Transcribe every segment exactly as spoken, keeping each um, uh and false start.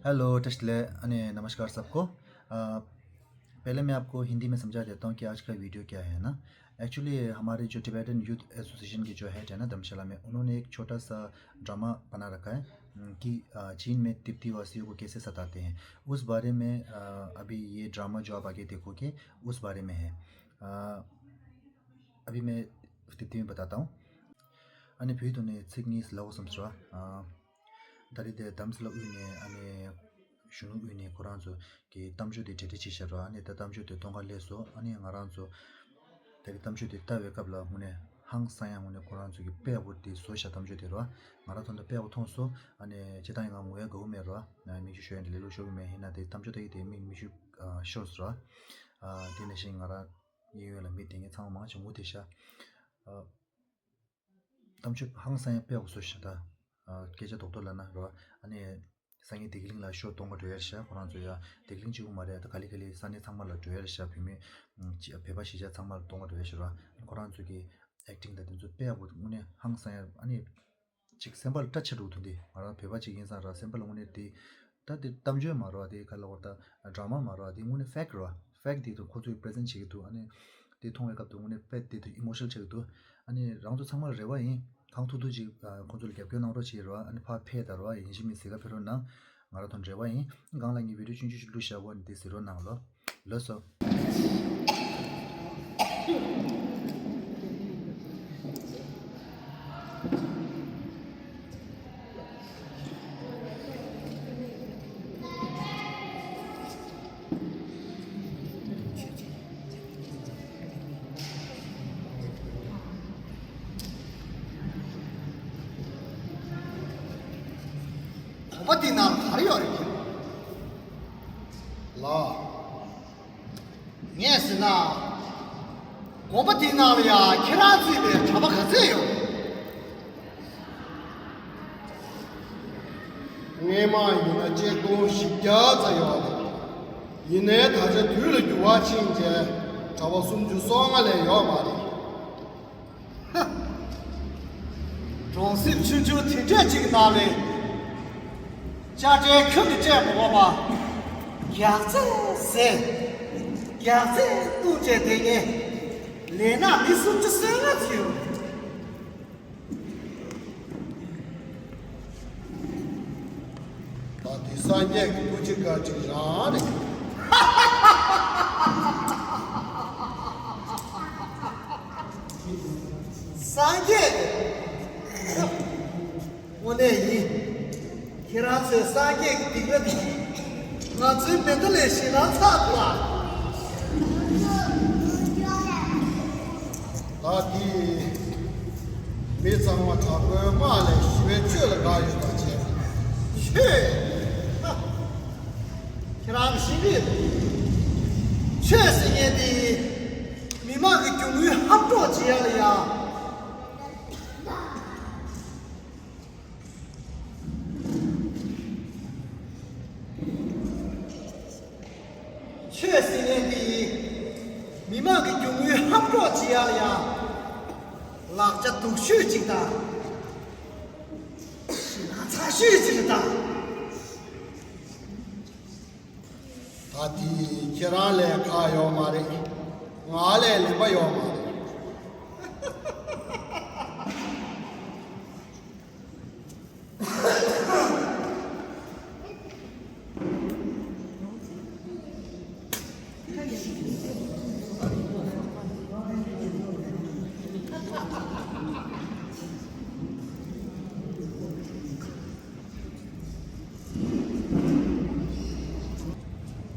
हेलो, टस्टले, अने नमस्कार सबको। अ, पहले मैं आपको हिंदी में समझा देता हूँ कि आज का वीडियो क्या है ना। एक्चुअली हमारे जो टिबेटन यूथ एसोसिएशन के जो हेड है ना धर्मशाला में, उन्होंने एक छोटा सा ड्रामा बना रखा है, उम, कि, अ, चीन में तिब्बती वासियों को कैसे सताते हैं, उस बारे में। अ, अभी ये ड्रामा जो आप आगे देखोगे, उस बारे में है। अ, अभी मैं तिब्बती में बताता हूँ। ཨ་ནི་བོད་དུ་ནས་ཚིག་གཉིས་ལབ་དགོས་བསམ་སོང་། ཨ། ད་རེས་དེ་དམ་སྲི་ལ་དབུས་ནས་ཨ་ནི་གཞོན་ནུ་དབུས་ནས་ཁོ་རང་ཚོ་གི་གཏམ་བརྗོད་དེ་གྲ་སྒྲིག་བྱས་བཞག་ར། ཨ་ནི་ད་གཏམ་བརྗོད་དེ་གཏོང་ག་སླེབས་སོང་། ཨ་ནི་ང་རང་ཚོ་ད་རེས་གཏམ་བརྗོད་དེ་ལྟ་བའི་སྐབས་ལ་དངོས་གནས་ཧང་སང་ཡ། དངོས་གནས་ཁོ་རང་ཚོ་གི་དཔེ་ཡག་པོ་དེ་བཟོ་བཞག་གཏམ་བརྗོད་དེ་ར། ང་རང་ཚོ་འདི་དཔེ་ཡག་པོ་མཐོང་སོང་། ཨ་ནི་སྤྱིར་བཏང་ཡིན་ང་ངོ་ཡ་དགའ་བོ་མེད་ར། མིག་ཆུ་ཤོར་ཡ་འདི་ལས་ལོ་ཤོར་གི་མེད། ཡིན་ན་དེ་གཏམ་བརྗོད་ལྟ་གི་དེ་མིག་མིག་ཆུ་ཤོར་སོང་ར། དེ་ནས་བཞིན་ང་རང་གཡས་གཡོན་ལ་མི་དེ་ངས་ཚང་མ་མང་ཆེ་ངུ་བསྡད་ཤག་གཏམ་བརྗོད་ཧང་སང་ཡ་དཔེ་ཡག་པོ་བཟོ་བཞག་ད། སྐད་ཆ་རྡོག་རྡོག་ལབ་ན་ར། ཨ་ནི་སངས་རྒྱས་བདེ་སྐྱིད་གླིང་ལ་ཤོ་གཏོང་ག་འགྲོ་ཡ་རེད་ཤག་ཁོ་རང་ཚོ་ཡ་བདེ་སྐྱིད་གླིང་གཅིག་པུ་མ་རེད། ད་ག་ལེ་ག་ལེ་ས་གནས་ཚང་མ་ལ་འགྲོ་ཡ་རེད་ཤག་བོད་མི་བོད་པ་གཞིས་ཆགས་ཚང་མ་ལ་གཏོང་ག་འགྲོ་ཡ་ཞིག་ར། ཁོ་རང་ཚོ་གི་ཨེག་ཊིང་དང་དེ་ཚོ་དཔེ་ཡག་པོ་དངོས་གནས་ཧང་སང་ཡ། ཨ་ནི་ཅིག་སེམས་པ་ལ་སྐྲག་ཆེ་འགྲོ་གི་འདུག་འདི་ང་རང་བོད་པ་ཅིག་ཡིན་ཙང་ར། སེམས་པ་ལ་དངོས་གནས་དེ་ད་དེ་གཏམ་བརྗོད་མ་རེད་བ། དེ་ག་ལ་བར་ད་ཌ་ར་མ་མ་རེད་བ། དེ་དངོས་གནས་ཕེག་རེད་བ། ཕེག་དེ་དུ་ཁོ་ཚོས་པི་རི་ཛེན་ཊི་བྱེད་ཀྱི་འདུག་ཨ་ནི་དེ་མཐོང་བའི་སྐབས་དུ་དངོས་གནས་དཔེ་དེ་དུ་ཨི་མོ་ཤ་ནལ་ཆགས་ཀྱི་འདུག་ཨ་ནི་རང་ཚོ་ཚང་མ་ལ་རེ་བ་ཡིན། གང་ཐུབ་ཐུབ་ཅིག་ཁོ་ཚོ་ལ་རྒྱབ་སྐྱོར་གནང་རོགས་བྱེད་རོགས། ཨ་ནི་ཕར་ཕེབས་ད་རོགས། ཡིན་གཅིག་མིན་གཅིག་གཟིགས་ག་ཕེབས་རོགས་གནང་། ང་རང་ཚོ་རེ་བ་ཡིན། སྒང་ལ་ངས་བི་ཌིའོ་ཆུང་ཆུང་ཞིག་བླུགས་བཞག་པ་ནི་དེ་གཟིགས་རོགས་གནང་ལོ། ལགས་སོ། གོམ་པ་འདི་ནང་ལ་ག་རེ་ཡོད་རེད། ལགས། ངས་ཟེར་ན། དགོན་པ་འདིའི་ནང་ལ་ཡང་ཁྱེད་རང་བརྩིས་པའི་གྲྭ་པ་ག་ཚད་ཡོད། སྔས་མ་ཡིན་ན་ཆིག་སྟོང་བཞི་བརྒྱ་ཙམ་ཡོད་རེད། ཡིན་ནའི་ད་ཆ་དུས་ལ་འགྱུར་བ་ཕྱིན་རྗེས་གྲྭ་པ་སུམ་ཅུ་སོ་ལྔ་ལས་ཡོད་མ་རེད། གྲོང་གསེབ་ཆུང་ཆུང་དེ་འདྲས་ཅིག་ནང་ནས་དཔྱ་ཁྲལ་ཁྱོན་ནས་སྤྲད་མ་དགོས་པ། རྒྱག་རྩེ་ཟས། རྒྱག་རྩེ་བཏུང་བྱས་བསྡད་མཁན་ལས་ན་མི་སུམ་ཅུ་སོ་ལྔ་ཙམ་ཡོད། ད་དེ་སངས་རྒྱས་ཀྱི་སྐུ་ཅི་དགའ་ཅིག་རང་རེད། སངས་རྒྱས། དངོས་གནས་ཡིན། ཁྱེད་རང་ཚོའི་སངས་རྒྱས་ཀྱི་སྡིག་པ་འདི་ང་ཚོའི་མེ་མདའ་ལས་ཞེད་སྣང་ཚ་འདུག་ཨ། ད་འདི་མི་ཚང་མ་དྲག་པོའི་དམག་ལས་ཞི་བའི་ཆོས་ལ་དགའ་ཡོད་པ་བྱས། ཆོས། ཁྱེད་རང་ཤེས་ཀྱི་ཡོད། ཆོས་ཟེར་མཁན་འདི་མི་དམངས་ཀྱི་རྒྱུ་དངུལ་ཧམ་འཕྲོག་བྱེད་ཡ་ལ་ཡ། ཆོས་ཟེར་མཁན་འདི་མི་མང་གི་རྒྱུ་དངུལ་ཧམ་འཕྲོག་བྱེད་ཡ་ལ་ཡ། ལག་ཆ་སྡུག་ཤོས་ཅིག་དང་། ཞེད་སྣང་ཚ་ཤོས་ཅིག་རེད་ད། ད་དེ་ཁྱེད་རང་ལས་ཁག་ཡོད་མ་རེད། ང་ལས་ལེགས་པ་ཡོད་མ་རེད།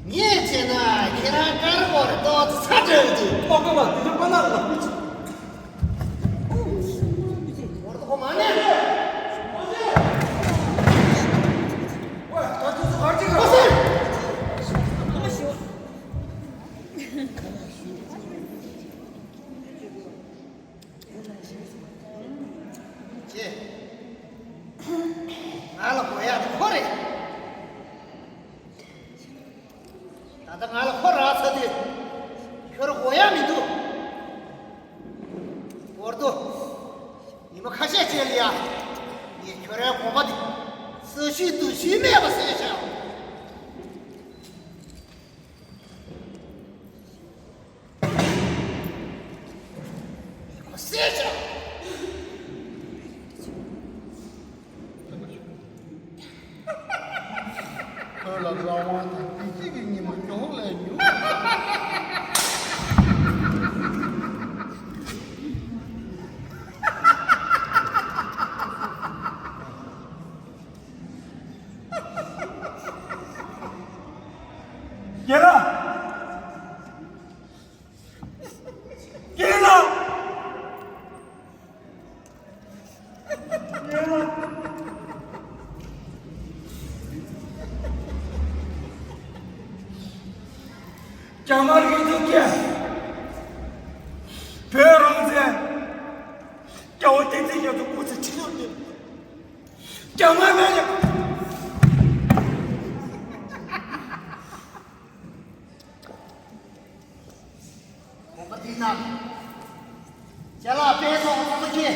ངས་བྱས་ན་ཁྱེད་རང་དཀར་པོར་ཏོག་ཙམ་ཚ་དྲགས་འདུག་ཨོ་ཀ་མ་དེ་ཚོ་པ་ན་ལ་ཕུ་ཆི། ང་ལ་དགོས་ཡག་དེ་ཁོ་རེད། ད་ལྟ་ང་ལ་ཁོ་རག་ཚར་དུས་ཁྱོད་རང་དགོས་ཡག་མི་འདུག་འོར་དུ་ཉི་མ་ཁ་ཤས་རྗེས་ལ་ཡ། ངས་ཁྱོད་རའི་དགོན་པ་འདི་ས་གཞི་གཏུབ་གཞི་མེད་པ་བཟོས་བཞག་ཁྱོད་ལ་རང་དབང་དང་བདེ་སྐྱིད་ཀྱི་ཉི་མ་མྱོང་ལས་མྱོང་། རྒན་ལགས། རྒན་ལགས། རྒན་ལགས། རྒྱ་དམར་གྱི་ཐུགས་རྒྱལ། བོད་རང་བཙན། རྒྱལ་བ་བསྟན་འཛིན་རྒྱ་མཚོ་སྐུ་ཚེ་ཁྲི་སྟོང་བརྟན། རྒྱ་དམར་མེད་ལ། དགོངས་པ་འདི་ན། ཅ་ལག་དཔེ་ཐོག་ཚང་མ་སྐྱེ།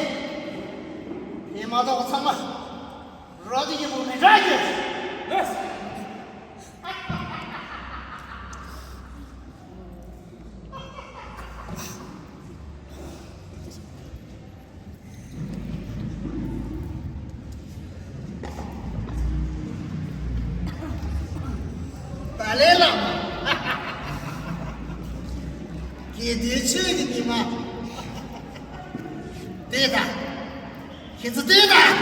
དེ་མ་གཏོགས་ཚང་མ་རོ་དེ་ཡིན་པོ་མི་འདྲ་སྐྱེ། ཏཱ་ལའི་བླ་མ། དགེ་འདུན་ཆོས་ཀྱི་ཉི་མ། བལྟས་དང་། ཁྱེད་ཚོ་བལྟས་དང་།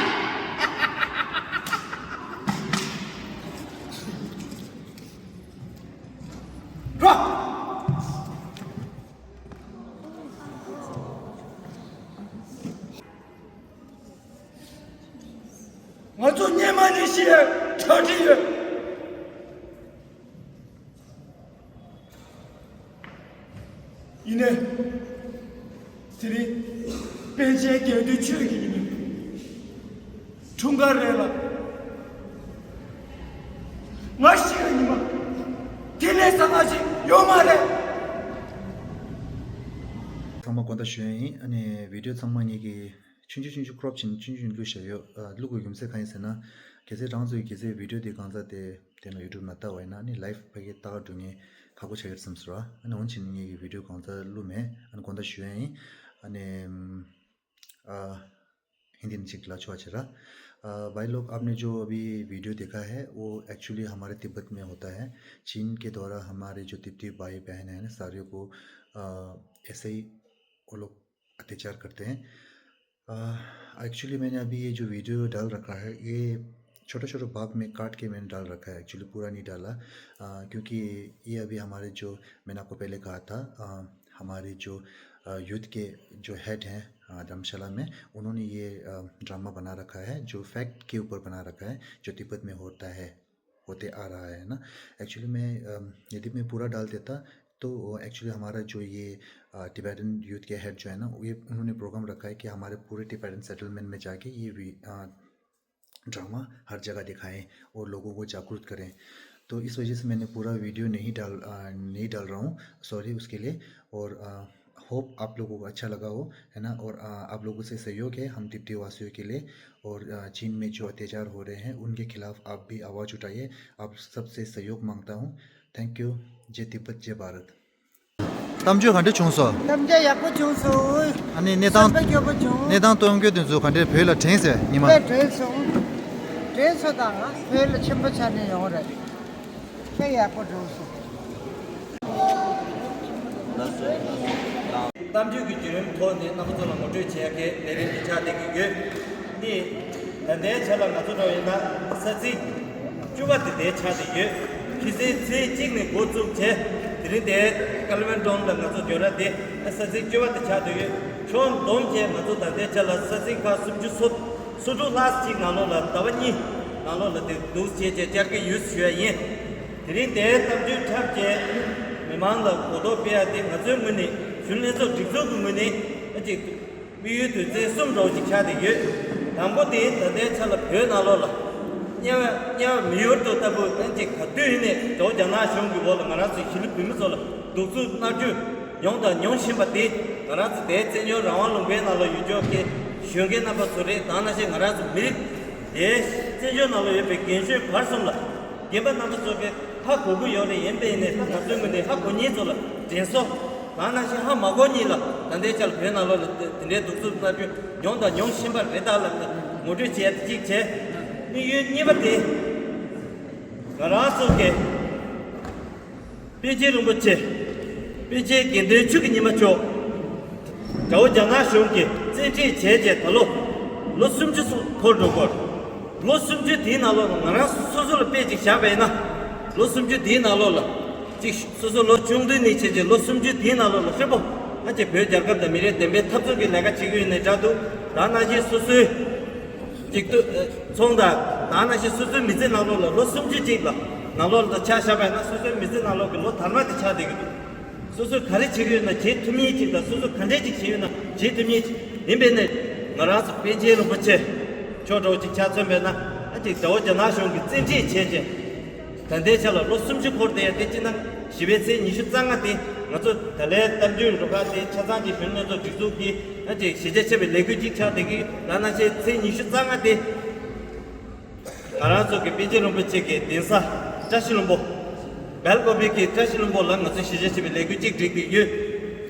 འགྲོ། ང་ཚོ་སྔོན་མ་ནས་ཤི་ཡ་གྲ་སྒྲིག་ཡོད། ཡིན་ནའི། དེ་རིང་པཎ་ཆེན་དགེ་འདུན་ཆོས་ཀྱི་ཉི་མ། འཁྲུངས་སྐར་རེད་ལ། ང་ཤི་བའི་ཉི་མ། དེ་ལས་གསང་སྔགས་ཤིག་ཡོད་མ་རེད། ཚང་མ་དགོངས་དག་ཞུ་ཡ་ཡིན། ཨ་ནི་བི་ཌིའོ་ཚང་མ་ངེད་ཀྱིས་ཆུང་ཆུང་ཆུང་ཆུང་ཀྲོབ་བྱས་ནས་ཆུང་ཆུང་བླུགས་བཞག་ཡོད། ཨ། བླུགས་དགོས་རྒྱུ་མཚན་གང་ཡིན་ཟེར་ན། གལ་སྲིད་རང་ཚོའི་གལ་སྲིད་བི་ཌིའོ་དེ་གང་ཚ་དེ་དེ་ན་ཡུ་ཊུབ་ན་ལྟ་བ་ཡིན་ན་ནི་ལའིབ་ཕ་གི་ལྟ་ག་འགྲོ་མཁན་ཁག་པོ་ཆགས་ཡོད་བསམ་ཟེར་བ། ཨ་ནི་འོན་ཆེན་ངེད་ཀྱི་བི་ཌིའོ་གང་ཚ་བླུགས་མེད། ཨ་ནི་དགོངས་དག་ཞུ་ཡ་ཡིན། ཨ་ནི། ཨ། हिंदी में चेक ला छुआ चेरा। अ, भाई लोग, आपने जो अभी वीडियो देखा है, वो एक्चुअली हमारे तिब्बत में होता है। चीन के द्वारा हमारे जो तिब्बती भाई बहन हैं ना, सारियों को, अ, ऐसे ही वो लोग अत्याचार करते हैं। अ, एक्चुअली मैंने अभी ये जो वीडियो डाल रखा है, ये छोटा-छोटा भाग में काट के मैंने डाल रखा है, एक्चुअली पूरा नहीं डाला। अ, क्योंकि ये अभी हमारे जो, मैंने आपको पहले कहा था, अ, हमारे जो, अ, यूथ के जो हेड हैं, अ, धर्मशाला में, उन्होंने ये, अ, ड्रामा बना रखा है, जो फैक्ट के ऊपर बना रखा है, जो तिब्बत में होता है, होते आ रहा है ना। एक्चुअली मैं, अ, यदि मैं पूरा डाल देता, तो एक्चुअली हमारा जो ये, अ, टिबेटन यूथ के हेड जो है ना, ये उन्होंने प्रोग्राम रखा है कि हमारे पूरे टिबेटन सेटलमेंट में जाके ये वी-, अ, ड्रामा हर जगह दिखाएं और लोगों को जागरूक करें। तो इस वजह से मैंने पूरा वीडियो नहीं डाल, अ, नहीं डाल रहा हूँ, सॉरी उसके लिए। और, अ, होप आप लोगों को अच्छा लगा हो, है ना। और, अ, आप लोगों से सहयोग है हम तिब्बती वासियों के लिए। और, अ, चीन में जो अत्याचार हो रहे हैं, उनके खिलाफ आप भी आवाज़ उठाइए। आप सबसे सहयोग मांगता हूँ। Thank you. जय तिब्बत, जय भारत। གཏམ་བརྗོད་ག་འདྲ་བྱུང་སོང་། གཏམ་བརྗོད་ཡག་པོ་བྱུང་སོང་། ཨ་ནི་གནས་སྟངས། བསམ་པ་སྐྱོ་པོ་བྱུང་། གནས་སྟངས་སྟོན་རྒྱུ་དེ་ཚོ་ག་འདྲ་བོད་ལ་དྲན་སོང་ཉི་མ། དཔེ་དྲན་སོང་། དྲན་སོང་དང་བོད་ལ་ཆེན་པོ་ཆགས་ནས་ཡོང་རེད། དཔེ་ཡག་པོ་བྱུང་སོང་། གཏམ་རྒྱུད་ཀྱི་བརྒྱུད་རིམ་ཐོག་ནས་རྣམ་པ་ཚོ་ལ་ངོ་སྤྲོད་བྱེད་ཡག་གི་ལས་རིམ་འདི་ཆགས་བསྡད་ཀྱི་ཡོད། ནི། ད་ལྟའི་ཆ་ལ་ང་ཚོ་འདྲ་བ་ཡིན་ན་ས་ཚིགས་བཅུ་པ་དེ་འདྲའི་ཆགས་བསྡད་ཡོད། ཕྱི་ཚེས་ཚེས་གཅིག་ནས་འགོ་བཙུགས་བྱས། དེ་རིང་དེ་ཀ་ལི་མན་ཏོང་ལ་ང་ཚོ་འབྱོར་ར་དེ་ས་ཚིགས་བཅུ་པ་དེ་ཆགས་བསྡད་ཡོད། ཕྱོགས་བསྡོམས་བྱས་ང་ཚོ་ད་ལྟའི་ཆ་ལ་ས་ཚིགས་ཁག་སུམ་ཅུ་སོ་སོ་དྲུག་ལྷག་ཅིག་ནང་ལོགས་ལ་ཟླ་བ་གཉིས་ནང་ལོགས་ལ་དེ་འདུག་བྱས་བྱས་བཅར་གྱི་ཡོད་ཞུ་ཡ་ཡིན། དེ་རིང་དེའི་གཏམ་རྒྱུད་འཁྲབ་བྱས་མི་མང་ལ་གོ་རྟོགས་སྤེལ་ཡ་དེ་ང་ཚོའི་ངོས་ནས་གཞོན་ལྷན་ཚོགས་སྒྲིག་འཛུགས་ཀྱི་ངོས་ནས་ཨ་ཅིག་དམིགས་ཡུལ་དོན་ཚན་གསུམ་འདྲ་བོ་ཅིག་ཆགས་བསྡད་ཡོད། དང་པོ་དེ་ད་ལྟའི་ཆ་ལ་བོད་ནང་ལོགས་ལ་དམྱལ་བ་དམྱལ་བ་མི་ཡུལ་དུ་ལྟ་བུ་ཨ་ཅིག་ག་དུས་ཡིན་ནའི་འགྲོ་རྒྱ་ནག་གཞུང་གི་འོག་ལ་ང་རང་ཚོའི་གཞིས་ལུས་བོད་མི་ཚོ་ལ་གདུག་རྩུབ་མནར་གཅོད་མྱོང་དང་མྱོང་བཞིན་པ་དེ་ང་རང་ཚོ་དེའི་བཙན་བྱོལ་རང་དབང་ལུང་པའི་ནང་ལ་ཡོད་ཆོག་གི་གཞོན་སྐྱེས་རྣམ་པ་ཚོ་རེད། དེ་ནང་བཞིན་ང་རང་ཚོ་མི་རིགས་དེའི་བཙན་བྱོལ་ནང་ལ་ཡོད་པའི་རྒན་གཞོན་བར་གསུམ་ལ་རྒན་པ་རྣམ་པ་ཚོ་གི་ཧ་གོ་གི་ཡོད་རེད། ཡིན་པས་ཡིན་ནའི་ད་ང་ཚོའི་ངོས་ནས་ཧ་གོ་མཁན་ཚོ་ལ་དྲན་གསོ། ད་ནང་བཞིན་ཧ་མ་གོ་མཁན་ལ་ད་ལྟའི་ཆར་བོད་ནང་ལོགས་ལ་དེ་འདྲའི་གདུག་རྩུབ་མནར་གཅོད་མྱོང་དང་མྱོང་བཞིན་པ་རེད། ད་ལ་ངོ་སྤྲོད་བྱས་ཏེ་གཅིག་བྱས། དམིགས་ཡུལ་གཉིས་པ་དེ། ང་རང་ཚོ་གི་པཎ་ཆེན་རིན་པོ་ཆེ། པཎ་ཆེན་དགེ་འདུན་ཆོས་ཀྱི་ཉི་མ་མཆོག་དགྲ་བོ་རྒྱ་ནག་གཞུང་གིས་བཙན་ཁྲིད་བྱས་རྗེས་ད་ལོ། ལོ་སུམ་ཅུ་སོ་འཁོར་འགྲོ་སྐོར། ལོ་སུམ་ཅུ་དེའི་ནང་ལོགས་ལ་ང་རང་སོ་སོ་ལ་དཔེ་ཅིག་བཞག་པ་ཡིན་ན། ལོ་སུམ་ཅུ་དེའི་ནང་ལོགས་ལ། ཅིག་སོ་སོ་ལོ་ཆུང་དུས་ནས་བྱས་རྗེས་ལོ་སུམ་ཅུ་དེའི་ནང་ལོགས་ལ་ཧྲིལ་པོ། ཨ་ཅེ་བོད་རྒྱལ་ཁབ་དང་མི་རིགས་བདེན་པའི་འཐབ་རྩོད་ཀྱི་ལས་ཀ་བྱེད་ཀྱི་ཡོད་ནའི་འདྲ་འདུག་ད་ནང་བཞིན་སོ་སོའི། གཅིག་ཏུ། ཚོང་དང་། ད་ནང་བཞིན་སོ་སོའི་མི་ཚེ་ནང་ལོགས་ལ་ལོ་སུམ་ཅུ་གཅིག་ལ། ནང་ལོགས་ལ་ཆ་བཞག་པ་ཡིན་ན་སོ་སོའི་མི་ཚེ་ནང་ལོགས་ཀྱི་ལོ་དར་མ་དེ་ཆགས་བསྡད་ཀྱི་འདུག་སོ་སོས་ག་རེ་བྱེད་ཀྱི་ཡོད་ན་བྱེད་ཐུབ་མཁན་ཅིག་དང་སོ་སོ་ག་འདྲས་ཅིག་བྱེད་ཡོད་ན་བྱེད་ཐུབ་མཁན་ཅིག་ཡིན་པས་ནས། ང་རང་ཚོ་པཎ་ཆེན་རིན་པོ་ཆེ་མཆོག་འདྲ་བོ་ཅིག་ཆ་མཚོན་པས་ན། ཨ་ཅིག་དགྲ་བོ་རྒྱ་ནག་གཞུང་གིས་བཙན་ཁྲིད་བྱས་རྗེས། ད་ལྟའི་ཆ་ལ་ལོ་སུམ་ཅུ་འཁོར་བསྡད་ཡ་དེ་སྤྱིར་བཏང་ཞི་བའི་ཚེས་ཉི་ཤུ་རྩ་ལྔ་དེ་ང་ཚོ་ད་ལན་གཏམ་རྒྱུད་རུ་ཁག་དེ་ཆ་ཚང་གི་གཞོན་ནུ་ལྷན་ཚོགས་སྒྲིག་འཛུགས་ཀྱིས་ཨ་ཅིག་གཞིས་ཆགས་ཆེ་བའི་ལས་འགུལ་ཅིག་ཆགས་བསྡད་ཀྱི་ཡོད། ད་ནང་བཞིན་ཚེས་ཉི་ཤུ་རྩ་ལྔ་དེ། ང་རང་ཚོ་གི་པཎ་ཆེན་རིན་པོ་ཆེ་གི་གདན་ས་བཀྲ་ཤིས་ལྷུན་པོ། སྦེལ་ཀོབ་གི་བཀྲ་ཤིས་ལྷུན་པོ་ལ་ང་ཚོ་གཞིས་ཆགས་ཆེ་བའི་ལས་འགུལ་ཅིག་སྒྲིག་གི་ཡོད།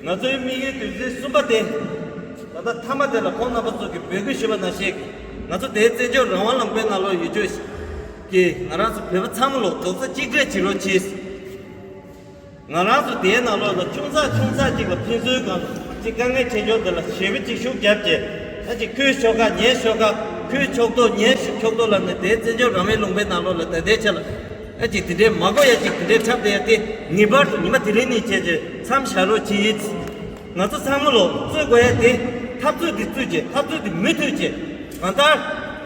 ང་ཚོའི་དམིགས་ཡུལ་དོན་ཚན་གསུམ་པ་དེ། ད་ལྟ་མཐའ་མ་དེ་ལ་ཁོང་རྣམ་པ་ཚོ་གི་འབོད་སྐུལ་ཞུས་པ་ནང་བཞིན། ང་ཚོ་དེའི་བཙན་བྱོལ་རང་དབང་ལུང་པའི་ནང་ལོགས་ཡོད་ཆོག་གི་ང་རང་ཚོ་བོད་པ་ཚང་མ་ལོ་རྡོག་རྩ་གཅིག་སྒྲིལ་བྱེད་རོགས་གྱིས། ང་རང་ཚོ་དེའི་ནང་ལོགས་ལ་ཆུང་ཙག་ཆུང་ཙག་ཅིག་ལ་ཕན་ཚུན་སྒང་ཅིག་དཀའ་ངལ་འཕྲད་ཆོག་དེ་ལ་ཞེ་པོ་ཅིག་ཤུགས་རྒྱབ་རྗེས། ཨ་ཅིག་ཁོའི་ཤོག་ཁ་ངའི་ཤོག་ཁ། ཁོའི་ཕྱོགས་གཏོགས་ངའི་ཕྱོགས་གཏོགས་ལབ་ནས་དེའི་བཙན་བྱོལ་རང་དབང་ལུང་པའི་ནང་ལོགས་ལ་ད་ལྟའི་ཆ་ལ། ཨ་ཅིག་དེ་འདྲའི་མ་གོ་ཡ་ཅིག་དེ་འདྲའི་འཁྲབ་བསྡད་ཡ་དེ་ངེས་པར་དུ་ཉི་མ་དེ་རིང་ནས་བྱས་རྗེས་མཚམས་བཞག་རོགས་གྱིས། ང་ཚོ་ཚང་མ་ལོ་རྩོད་དགོས་ཡ་དེ་འཐབ་རྩོད་དེ་རྩོད་རྗེས་འཐབ་རྩོད་དེ་མུ་མཐུད་བྱས། གང་ལྟར་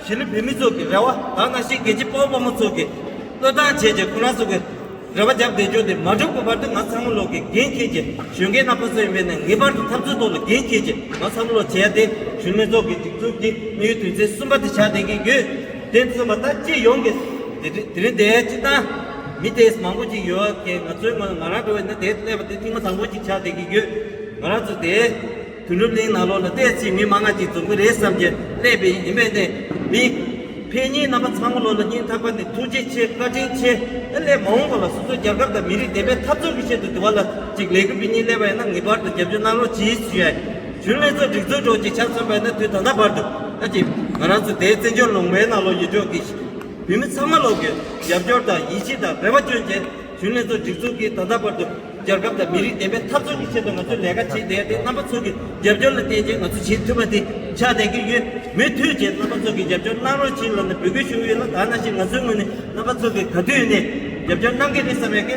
གཞིས་ལུས་བོད་མི་ཚོ་གི་རེ་བ་དང་ནང་བཞིན་རྒན་བྱིས་དཔའ་བོ་དཔའ་མོ་ཚོ་གི་བློས་བཏང་བྱས་རྗེས་ཁོ་རང་ཚོ་གི་རེ་བ་རྒྱབ་བསྡད་རྒྱུ་དེ་མ་འགྲུབ་པའི་བར་དུ་ང་ཚང་མ་ལོ་གི་འགན་འཁྱེར་རྗེས་གཞོན་སྐྱེས་རྣམ་པ་ཚོ་ཡིན་པས་ན་ངེས་པར་དུ་འཐབ་རྩོད་ཐོག་ལ་འགན་འཁྱེར་རྗེས་ང་ཚང་མ་ལོ་བྱས་ཏེ་གཞོན་ལྷན་ཚོགས་ཀྱི་སྒྲིག་འཛུགས་ཀྱི་དམིགས་ཡུལ་དོན་ཚན་གསུམ་པ་དེ་ཆགས་བསྡད་ཀྱི་ཡོད། དེ་ཚོ་མ་ད་སྤྱི་ཡོངས་ཀྱི་དེ་དེ་རིང་དེའི་སྤྱི་བཏང་མི་དེ་མང་པོ་ཅིག་ཡོད་ཀྱི་ང་ཚོའི་ངོས་ང་རང་འགྲོ་བས་ན་དེ་སླེབས་པ་དེ་ཐེངས་མ་དང་པོ་ཅིག་ཆགས་བསྡད་ཀྱི་ཡོད། ང་རང་ཚོ་དེ། དོན་གྲུབ་གླིང་ནང་ལོགས་ལ་ཏོག་ཙམ་མི་མང་ང་ཅིག་འཛོམས་ཀྱི་རེད་བསམ་གྱི་སླེབས་པའི་ཡིན་པས་ནས་མི། ཕན་ཉིན་རྣམ་པ་ཚང་མ་ལོགས་ལ་སྙིང་ཐག་པ་ནས་ཐུགས་རྗེ་ཆེ་བཀའ་དྲིན་ཆེ། ཨ་ལས་མ་འོངས་པ་ལ་སོ་སོའི་རྒྱལ་ཁབ་དང་མི་རིགས་བདེན་པའི་འཐབ་རྩོད་ཀྱི་ཆེད་དུ་དུ་བ་ལ་ཅིག་ལས་འགུལ་སྤེལ་སྙིང་སླེབས་པ་ཡིན་ན་ངེས་པར་དུ་རྒྱབ་སྐྱོར་གནང་རོགས་གྱིས་ཞུ་ཡ་ཡིན། གཞོན་ལྷན་ཚོགས་སྒྲིག་འཛུགས་གྲོགས་ཀྱི་ཆ་མཚོན་པ་ཡིན་ན་དུས་ད་ལྟ་བར་དུ་ཨ་ཅིག་ང་རང་ཚོ་དེའི་བཙན་བྱོལ་ལུང་པའི་ནང་ལོགས་ཡོད་ཆོག་གི་བོད་མི་ཚང་མ་ལོགས་ཀྱི་རྒྱབ་སྐྱོར་དང་ཡིད་ཆེས་དང་རེ་བ་བཅོལ་རྗེས་གཞོན་ལྷན་ཚོགས་སྒྲིག་འཛུགས་ཀྱིས་ད་ལྟ་བར་དུ། རྒྱལ་ཁབ་དང་མི་རིགས་བདེན་པའི་འཐབ་རྩོད་ཀྱི་ཆེད་དུ་ང་ཚོས་ལས་ཀ་བྱེད་བསྡད་དེ་རྣམ་པ་ཚོ་གི་རྒྱབ་སྐྱོར་ལ་བརྟེན་བྱས་ང་ཚོ་བྱེད་ཐུབ་པ་དེ་ཆགས་བསྡད་ཀྱི་ཡོད། མུ་མཐུད་བྱས་རྣམ་པ་ཚོ་གི་རྒྱབ་སྐྱོར་གནང་རོགས་གྱིས་ལབ་ནས་འབོད་སྐུལ་ཞུ་གི་ཡོད་ལ་ད་ནང་བཞིན་ང་ཚོའི་ངོས་ནས་རྣམ་པ་ཚོ་གི་ག་དུས་ནས་རྒྱབ་སྐྱོར་གནང་གི་རེད་བསམ་ཡ་གི་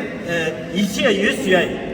ཡིད་ཆེས་ཡོད་ཞུ་ཡ་ཡིན།